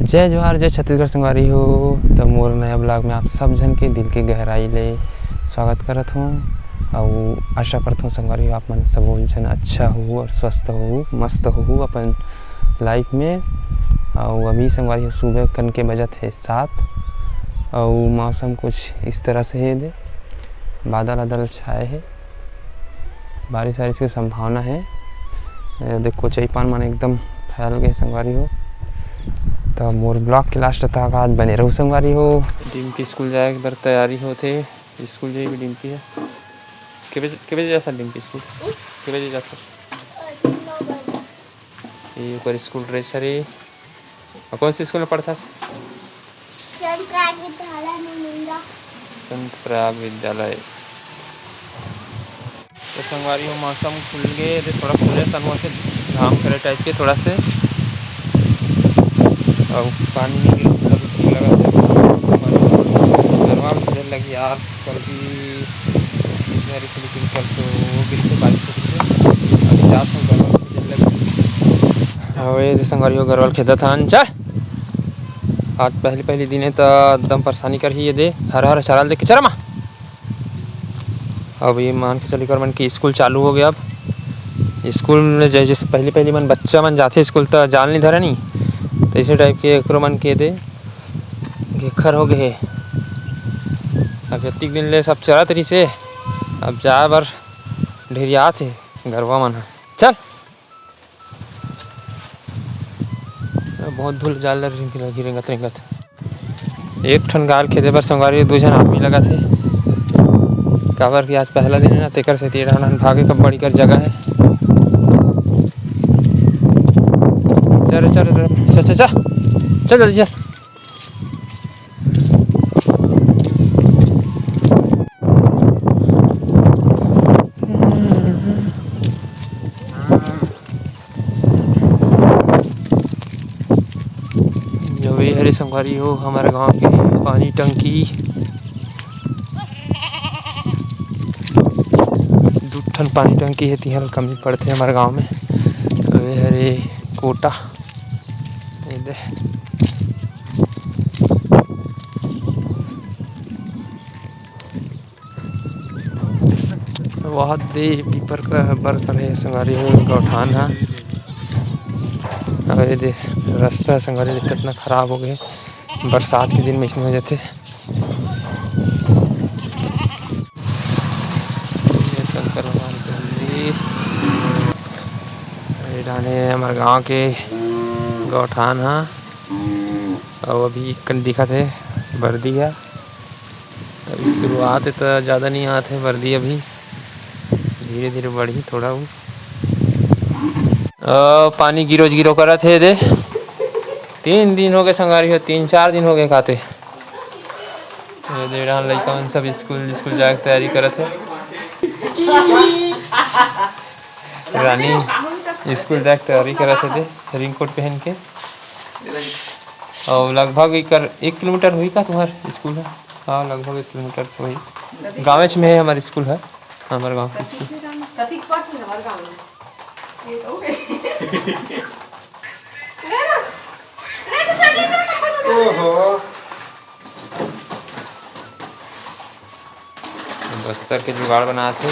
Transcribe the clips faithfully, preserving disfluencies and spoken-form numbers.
जय जोहार, जय छत्तीसगढ़ संगवारी हो। त मोर नया vlog में आप सब झन के दिल के गहराई ले स्वागत करत हूँ। अउ आशा करत हूँ संगवारी हो, आप मन सबो झन अच्छा हो और स्वस्थ हो, मस्त हो अपन life में। अउ अभी संगवारी हो, सुबह कन के बजत हे सात, अउ मौसम कुछ इस तरह से हे दे, बादल वादल छाए हे। बारिश वारिश के संभावना हे। ए, देख, कोचई पान मन एकदम फैल गए संगवारी हो। त मोर vlog के last तक आज बने रहू संगवारी हो। डिम्पी स्कूल जाए बर तैयारी होथे। स्कूल जाए भी डिम्पी हे। के बजे, के बजे जाता डिम्पी स्कूल? के बजे जाता? ये ओकर स्कूल dress हरे। अउ कौन से स्कूल में पढ़थस? संत राग विद्यालय में मिंगा। संत प्रयाग विद्यालय। तो संगवारी हो, मौसम खुल गए, तो थोड़ा खुले सन होथे, घाम करे type के थोड़ा से, अउ पानी भी गिरत लग-, लगा थे। गरवा में गिरे लगी यार, कल भी इधर इस लेकिन कल तो गिर से बारिश होती है। अभी जात हूँ गरवा में गिरे लगी। अउ ये दे संगवारी हो, गरवा ल खेदत हन, चल। आज पहली पहली दिन हे त एकदम परेशानी करही ये दे। हर हर चारा ल देख के चरा मा। अब ये मान के चली कर मन के स्कूल चालू हो गया। अब स्कूल में जै-, जैसे पहली पहली मन बच्चा मन जाथे स्कूल त जाल नहीं धरे नहीं, तो इसे type के एकरो मन के दे घेखर हो गए हे। अब जतिक दिन ले सब चरत रहिसे, अब जाए बर ढेरियात हे गरवा मन ह। चल। बहुत धूल जाल ल रेंग-, रेंगत, रेंगत। एक ठन गाय ल खेदे बर संगवारी दू झन आदमी लगत हे। काबर कि आज पहला दिन हे ना, तेकर सेती ए डाहन भागे के बड़ी कर जगह हे। चल, चल, चल, चल, चल, चल। चल जल्दी चल। जो भी हरे संगवारी हो, हमर गांव के पानी टंकी, दू ठन पानी टंकी हे, तिहां ल कमी पड़थे हमर गांव में। अउ ये हरे कोटा, ये दे। वह दे पीपर का बर कर हे संगवारी हो गौठान हा। अउ ये दे रास्ता संगवारी हो कितना खराब हो गए, बरसात के दिन में इसने हो जाते। ये शंकर भगवान के मंदिर। ये डाहन हमर गांव के गौठान हा। अउ अभी कन दिखत हे बरदी हा। अभी शुरुआत हे त ज्यादा नहीं आत हे बरदी, अभी धीरे धीरे बढ़ही थोड़ा। वो अ, पानी गिरो गिरो करत हे दे। तीन दिन हो गए संगवारी हो, तीन चार दिन हो गए खाते। ये दे डाहन लइका मन सब स्कूल, स्कूल जाए के तैयारी करत हे। रानी स्कूल जाए के तैयारी करत हे दे, raincoat पहन के। अउ लगभग एकर एक किलोमीटर होही का तुम्हार स्कूल ह? हाँ, लगभग एक किलोमीटर तो होही। गाँवेच में हे हमर स्कूल ह, हमर गाँव के स्कूल। कथी कथी हमर गाँव में? ये तो ओहो। बस्तर के जुगाड़ बनात हे,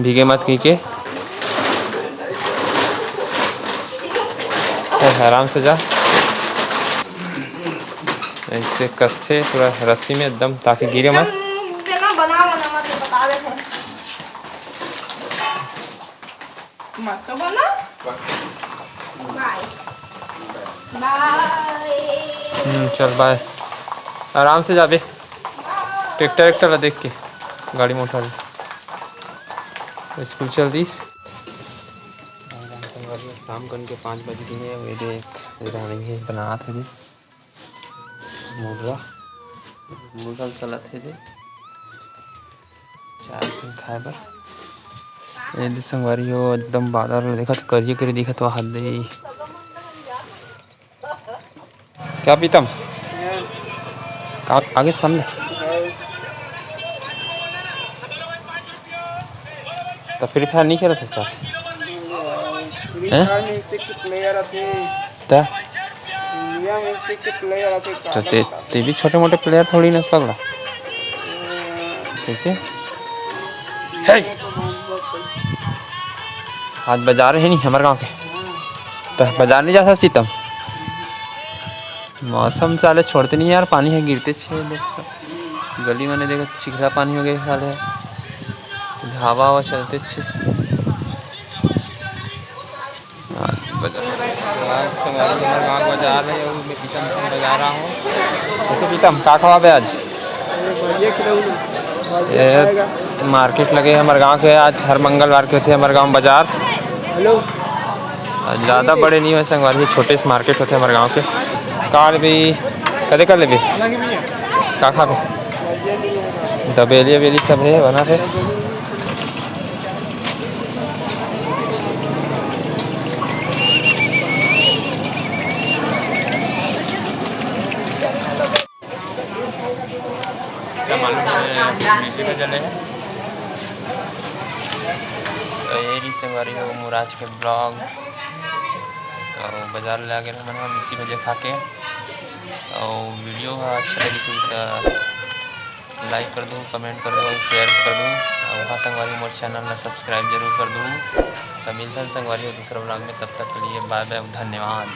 भीगे मत कहिके। चल, आराम से जा। ऐसे कसथे पूरा रस्सी में एकदम, ताकि गिरे मत। एकदम देना बना, बना मत, बता दे। मत तो बोलो। बाय। बाय। हम्म, चल बाय। आराम से जाबे। ट्रैक्टर, ट्रैक्टर ला देख के, गाड़ी मोटर। स्कूल चल दिस। शाम कन के पाँच बज गए हे। ये देख, ये रानी हे, बनात हे जी। मुर्रा, मुर्रा चलत हे दे, चाय संग खाए बर। ए दे संगवारी हो, एकदम बादर ल देखत, करिया करिया दिखत, वहाँ दे। क्या पीतम? का, आगे से सामने। तो Free Fire नहीं खेलत हे सर? Free हैं? Fire में एक से एक player आथे। त? तो ते, ते भी छोटे मोटे प्लेयर थोड़ी ना पगला। कैसे? हे! आज बाजार हे नहीं हमर गांव के, तो बाजार नहीं जा सकती तब। मौसम साले छोड़ते नहीं यार, पानी हे गिरते छे। देख, गली मने देखो, चिखला पानी हो गए साले, हवा हवा चलते छे। आज बाजार, आज संगवारी हमर गांव बाजार हे, अउ मैं पीतम संग बाजार आए हंव। कैसे पीतम, का खवाबे आज? ये मार्केट लगे हे हमर गांव के, आज हर मंगलवार के होथे हमर गांव बाजार। हेलो। आज ज्यादा बड़े नहीं होय संगवारी, छोटे से मार्केट होथे हमर गांव के। का लेबे? कदे का लेबे? का खाबे? दबेली अबेली सब हे, बना थे। क्या मालूम है, मीठे में जले हैं। तो ये रही संगवारी हो मोर आज के vlog। तो बाजार ले आ गए हमन ह मिर्ची भजिया खा के। और वीडियो ह अच्छा लगी तो like कर दो, comment कर दो और share कर दो। और हाँ संगवारी, मोर channel ला subscribe जरूर कर दो। तो मिलथन संगवारी हो दूसरा vlog में, तब तक के लिए bye bye, धन्यवाद।